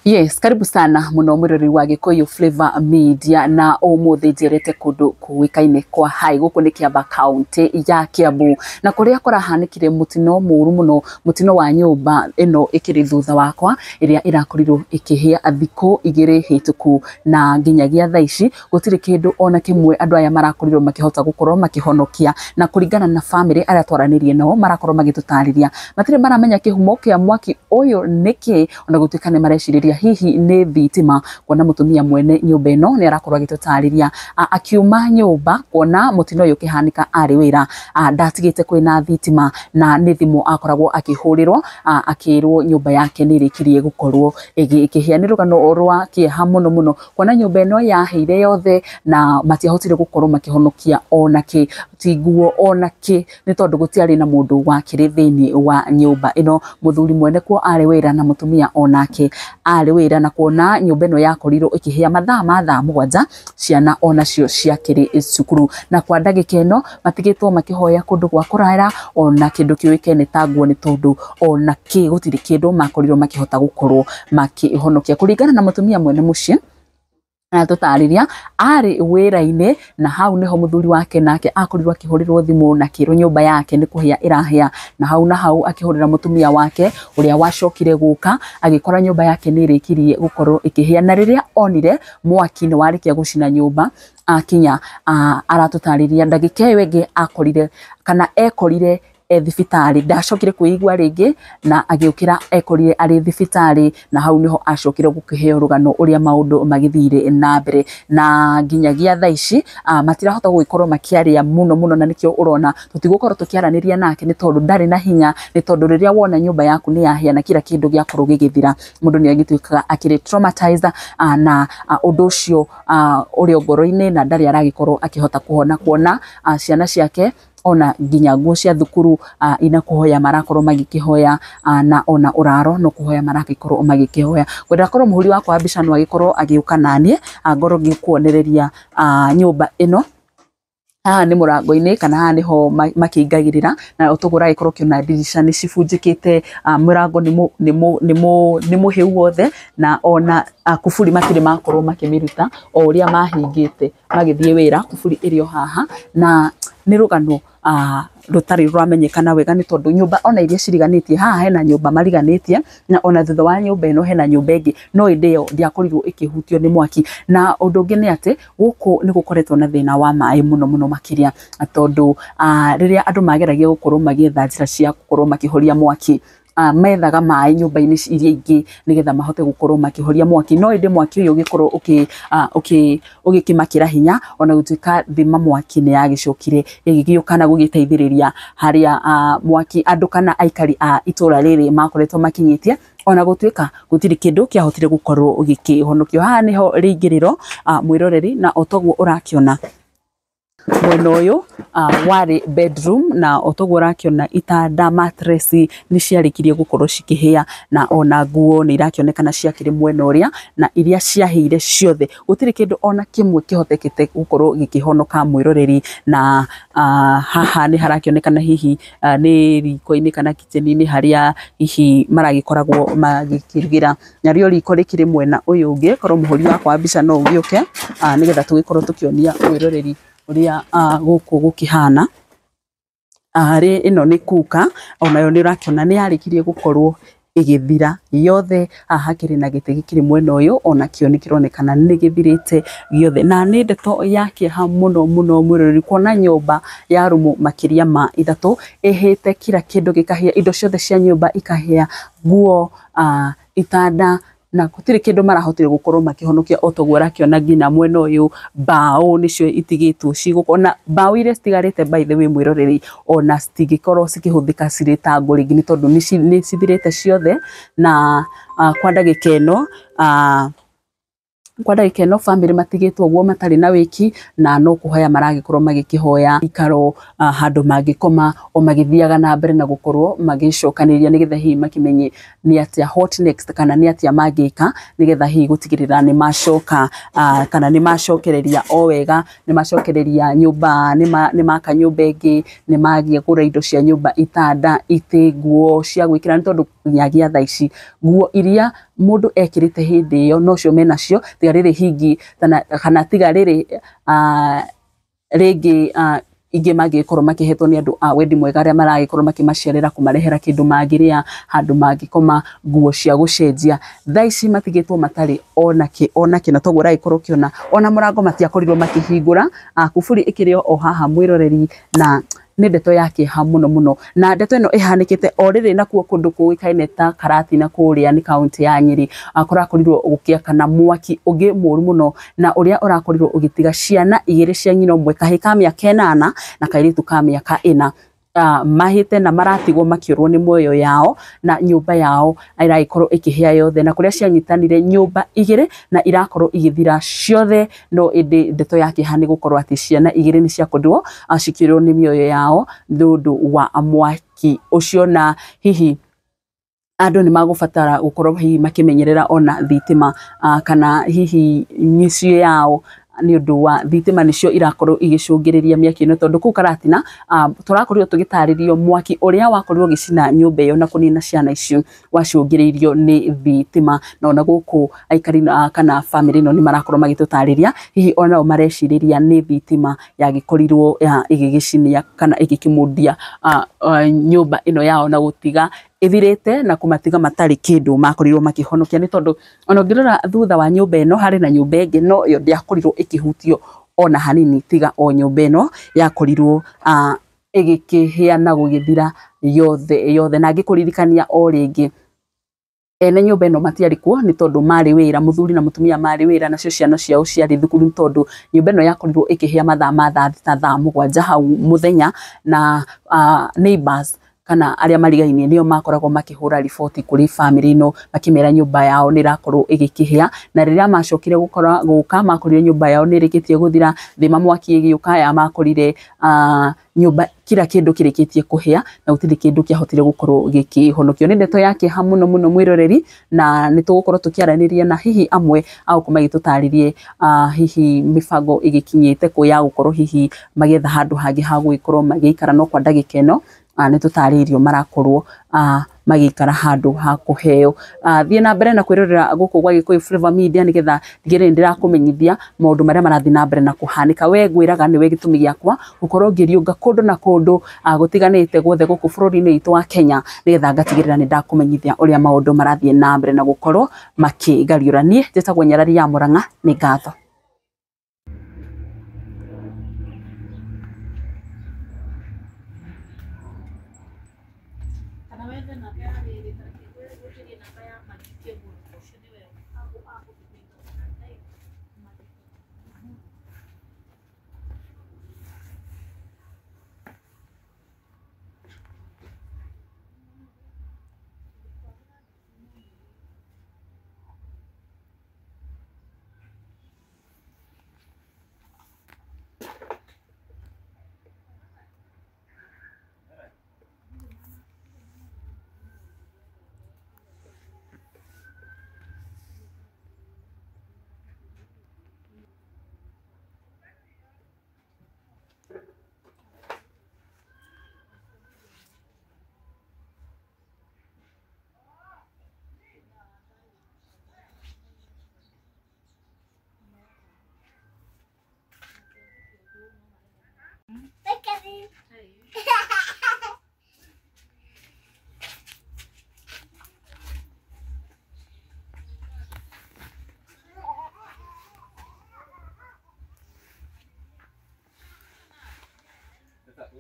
Yes, karibu sana muno mwiroreri wa Gikuyu Flavor Media na umuthi njerete kundu kuikaine kwa hai guku ni Kiambaa, county ya Kiambu, na kuria kurahanikire mutino muru muno, mutino wa nyumba ino ikiri thutha wakwa iria irakorirwo ikihia thiku igiri hituku, na nginyagia thaa ici gutiri kindu ona kimwe andu aya marakorirwo makihota gukorwo makihonokia. Na kuringana na family aria twaranirie nao, marakorwo magitutariria matire maramenya kihumo kia mwaki uyu niki, ona gutuika ni mareciriria hihi nĩ thitima, kuona mũtumia mwene nyũmba ĩno nĩ arakorwo agĩtũtarĩria akiuma nyũmba kuona mũtino ũyũ ũkĩhanĩka arĩ wĩra, ndatigĩte kwĩna thitima, na nĩ thimũ akoragwo akĩhũrĩrwo akĩrwo nyũmba yake nĩ ĩrĩkirie gũkorwo ĩkĩhĩa. Nĩ rũgano rwa kĩeha mũno mũno kuona nyũmba ĩno yahĩire yothe na matiahotire gũkorwo makĩhonokia ona kĩ, ti nguo ona kĩ, nĩ tondũ gũtiarĩ na mũndũ wakĩrĩ thĩinĩ wa nyũmba ĩno. Mũthuri mwene kuo arĩ wĩra na mũtumia onake arĩ wĩra, na kuona nyũmba ĩno yakorirwo ĩkĩhĩa mathaa ma thaa 7, ciana onacio ciakĩrĩ cukuru, na kwa ndagĩka ĩno matigĩtwo makĩhoya kũndũ gwa kũrara ona kĩndũ kĩũĩkaine ta nguo, nĩ tondũ ona kĩ gũtirĩ kĩndũ makorirwo makĩhota gũkorwo makĩhonokia. Kũringana na mũtumia mwene mũciĩ aratũtarĩria arĩ wĩra-inĩ, na hau nĩho mũthuri wake nake akorirwo akĩhũrĩrwo thimũ na kĩrwo nyũmba yake nĩ kũhĩa ĩrahĩa, na hau akĩhũrĩra mũtumia wake ũrĩa wacokire gũka agĩkora nyũmba yake nĩ ĩrĩkirie gũkorwo ĩkĩhĩa. Na rĩrĩa onire mwaki nĩ warĩkia gũcina nyũmba akinya, aratũtarĩria ndagĩka ĩyo ĩngĩ akorire kana ekorire e thibitarĩ, ndacokire kwĩigua rĩngĩ na agĩũkĩra ekorire arĩ thibitarĩ, na hau niho acokire gũkĩheo rũgano ũrĩa maũndũ magĩthire na mbere. Na nginyagia thaa ici matirahota gũgĩkorwo makĩaria mũno mũno, na nĩkĩo ũrona tũtigũkorwo tũkĩaranĩria nake, nĩ tondũ ndarĩ na hinya, nĩ tondũ rĩrĩa wona nyũmba yaku nĩ yahĩa na kila kĩndũ gĩakorwo gĩgĩthira, mũndũ nĩ agĩtuĩkaga akĩrĩ traumatized, na ũndũ ũcio ũrĩ o ngoro-inĩ, na ndarĩ aragĩkorwo akĩhota kũhona, kuona ciana ciake ona nginya nguo cia thukuru ina kuhoya marakorwo magĩkĩhoya, na ona ũraro no kũhoya maragĩkorwo magĩkĩhoya. Ngwenda korwo mũhũri wakwa wa mbica no agĩkorwo agĩũka naniĩ, ngorwo ngĩkuonereria nyũmba ĩno. Haha nĩ mũrango-inĩ kana haha nĩho makĩingagĩrĩra, na ũtoguo ũragĩkorwo ũkĩona ndirica nĩ cibunjĩkĩte, mũrango nĩ mũhĩu wothe, na ona kuburi matirĩ makorwo makĩmĩruta, o ũrĩa mahingĩte magĩthiĩ wĩra, kuburi ĩrĩ o haha. Na nĩ rũgano rũtarĩ rũramenyekana wega, nĩ tondũ nyũmba ona iria ciriganĩtie haha hena nyũmba mariganĩtie, na ona thutha wa nyũmba ĩno hena nyũmba ĩngĩ, no ĩndĩ ĩyo ndĩakorirwo ĩkĩhutio nĩ mwaki. Na ũndũ ũngĩ nĩ atĩ gũkũ nĩ gũkoretwo na thĩna wa maĩ mũno mũno makĩria, tondũ rĩrĩa andũ mageragia gũkorwo magĩetha njĩra cia gũkorwo makĩhoria mwaki, methaga maĩ nyũmba-inĩ iria ingĩ nĩgetha mahote gũkorwo makĩhoria mwaki, no ĩndĩ mwaki ũyũ ũgĩkorwo ũgĩkĩmakĩra hinya, ona gũtuĩka thima mwaki nĩ yagĩcokire ĩgĩgĩũka na gũgĩteithĩrĩria harĩa mwaki andũ kana aikari a itũra rĩrĩ makoretwo makinyĩtie, ona gũtuĩka gũtirĩ kĩndũ kĩahotire gũkorwo gĩkĩhonokio. Haha nĩho rĩingĩrĩro, mwĩroreri, na o toguo ũrakĩona mwena ũyũ warĩ bedroom, na o toguo ũrakĩona itanda, mattress nĩ ciarĩkirie gũkorwo cikĩhĩa, na ona nguo nĩ irakĩonekana ciakĩrĩ mwena ũrĩa, na iria ciahĩire ciothe gũtirĩ kĩndũ ona kĩmwe kĩhotekete gũkorwo gĩkĩhonoka, mwĩroreri. Na haha nĩ harakĩonekana hihi nĩ riko-inĩ kana kitchen-inĩ harĩa hihi maragĩkoragwo magĩkĩrugĩra, narĩo riko rĩkĩrĩ mwena ũyũ ũngĩ. Korwo mũhũri wakwa wa mbica no ũgĩũke, nĩgetha tũgĩkorwo tũkĩonia mwĩroreri ũrĩa gũkũ gũkĩhana. Rĩ ĩno nĩ kuka, onayo nĩ ũrakĩona nĩ yarĩkirie gũkorwo ĩgĩthira yothe. Haha hakĩrĩ na gĩtĩ gĩkĩrĩ mwena ũyũ, onakĩo nĩ kĩronekana nĩ gĩthirĩte gĩothe. Na nĩ ndeto ya kĩeha mũno mũno, mwĩroreri, kuona nyũmba ya rumu makĩria ma 3 ĩhĩte kila kĩndũ gĩkahĩa, indo ciothe cia nyũmba ikahĩa, nguo, itanda, na gũtirĩ kĩndũ marahotire gũkorwo makĩhonokia. O toguo ũrakĩona nginya mwena ũyũ mbaũ nĩcio itigĩtwo cigũkũ, ona mbaũ iria citigarĩte, by the way, mwĩroreri, ona citingĩkorwo cikĩhũthĩka cirĩ ta ngũ rĩngĩ, nĩ tondũ nĩ cithirĩte ciothe. Na kwa ndagĩka ĩno family matigĩtwo ũguo matarĩ na wĩki, na no kũhoya maragĩkorwo magĩkĩhoya ikaro handũ mangĩkoma o magĩthiaga na mbere na gũkorwo magĩcokanĩrĩria, nĩgetha hihi makĩmenye nĩ atĩa, what next, kana nĩ atĩa mangĩka nĩgetha hihi gũtigĩrĩra nĩ macoka kana nĩ macokereria o wega, nĩ macokereria nyũmba, nĩ maka nyũmba ĩngĩ, nĩ magĩgũra indo cia nyũmba, itanda, itĩ, nguo cia gwĩkĩra, nĩ tondũ nginyagia thaa ici nguo iria mũndũ ekĩrĩte hĩndĩ ĩyo nocio menacio tiga rĩrĩ hingi kana tiga rĩrĩ rĩngĩ ingĩ mangĩkorwo makĩhetwo nĩ andũ a wendi mwega arĩa maragĩkorwo makĩmacerera kũmarehera kĩndũ mangĩrĩa handũ mangĩkoma nguo cia gũcenjia. Thaa ici matigĩtwo matarĩ onakĩ na toguo ũragĩkorwo ũkĩona ona mũrango matiakorirwo makĩhingũra. Kuburi ĩkĩrĩ o haha mwĩroreri, na nĩ ndeto ya kĩeha mũno mũno, na ndeto ĩno ĩhanĩkĩte o rĩrĩ nakuo kũndũ kũĩkaine ta Karatina kũrĩa nĩ kaunti ya Nyĩrĩ. Kũrakorirwo gũkĩakana mwaki ũngĩ mũru mũno na ũrĩa ũrakorirwo ũgĩtiga ciana igĩrĩ cia nyina ũmwe, kahĩĩ ka mĩaka 8 na kairĩtu ka mĩaka 4, mahĩte na maratigwo makĩũrwo nĩ muoyo yao na nyũmba yao ĩragĩkorwo ĩkĩhĩa yothe, na kũrĩa cianyitanire nyũmba igĩrĩ na irakorwo igĩthira ciothe. No ĩndĩ ndeto ya kĩeha nĩ gũkorwo atĩ ciana igĩrĩ nĩ ciakorirwo cikĩũrwo nĩ mĩoyo yao nĩ ũndũ wa mwaki ũcio, na hihi andũ nĩ magũbatara gũkorwo hihi makĩmenyerera ona thitima kana hihi mĩciĩ yao nĩ ũndũ wa thitima nĩcio irakorwo igĩcũngĩrĩria mĩaki ĩno, tondũ kũu Karatina tũrakorirwo tũgĩtarĩrio mwaki ũrĩa wakorirwo ũgĩcina nyũmba ĩyo na kũnina ciana icio wacũngĩrĩirio nĩ thitima. Na ona gũkũ aikari kana bamĩrĩ ĩno nĩ marakorwo magĩtũtarĩria hihi onao marecirĩria nĩ thitima yagĩkorirwo ĩgĩgĩcinia kana ĩgĩkĩmundia nyũmba ĩno yao na gũtiga ĩthirĩte na kũmatiga matarĩ kĩndũ makorirwo makĩhonokia, nĩ tondũ ona ũngĩrora thutha wa nyũmba ĩno harĩ na nyũmba ĩngĩ no ĩyo ndĩakorirwo ĩkĩhutio ona hanini, tiga o nyũmba ĩno yakorirwo ĩgĩkĩhĩa na gũgĩthira yothe yothe. Na ngĩkũririkania o rĩngĩ ene nyũmba ĩno matiarĩ kuo nĩ tondũ marĩ wĩra, mũthuri na mũtumia marĩ wĩra, nacio ciana ciao ciarĩ thukuru, nĩ tondũ nyũmba ĩno yakorirwo ĩkĩhĩa mathaa ma thaa thita thaa mũgwanja hau mũthenya, na neighbors kana arĩa marigainie nĩo makoragwo makĩhũra riboti kũrĩ bamĩrĩ ĩno makĩmera nyũmba yao nĩ ĩrakorwo ĩgĩkĩhĩa. Na rĩrĩa macokire gũka makorire nyũmba yao nĩ ĩrĩkĩtie gũthira, thĩma mwaki ĩgĩũka ya makorire nyũmba kila kĩndũ kĩrĩkĩtie kũhĩa na gũtirĩ kĩndũ kĩahotire gũkorwo gĩkĩhonokio. Nĩ ndeto ya kĩeha mũno mũno mwĩroreri, na nĩ tũgũkorwo tũkĩaranĩria na hihi amwe a gũkũ magĩtũtarĩrie hihi mĩbango ĩgĩkinyĩte kũ ya gũkorwo hihi magĩetha handũ hangĩ ha gũgĩkorwo magĩikara, no kwa ndagĩka ĩno nĩ tũtarĩirio marakorwo magĩikara handũ ha kũheo. Thiĩ na mbere na kwĩrorera gũkũ gwa Gĩkũyũ Flavour Media nĩgetha ndigĩrĩre nĩndĩrakũmenyithia maũndũ marĩa marathiĩ na mbere na kũhanĩka. We ngwĩraga nĩwe gĩtũmi gĩakwa gũkorwo ngĩriũnga kũndũ na kũndũ gũtiganĩte guothe gũkũ bũrũri-inĩ witũ wa Kenya nĩgetha ngatigĩrĩra nĩndakũmenyithia ũrĩa maũndũ marathiĩ na mbere na gũkorwo makĩgariũra. Niĩ njĩtagwo Nyarari ya Mũrang'a, nĩ ngatho.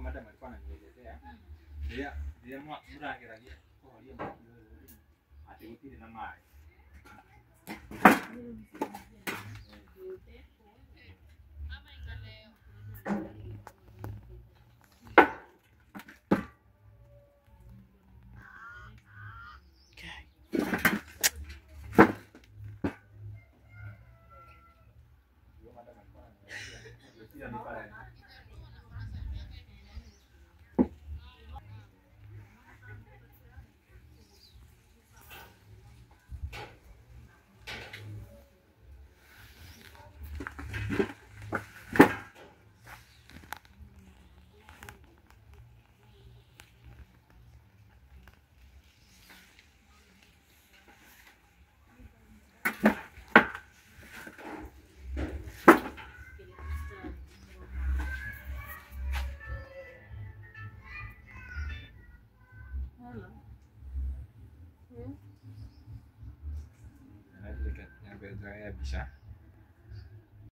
Madam alikuwa ananielezea rĩrĩa mũrageragia kũhoria mwaki ũyũ atĩ gũtirĩ na maĩ. Reke nyambe njoe mbica.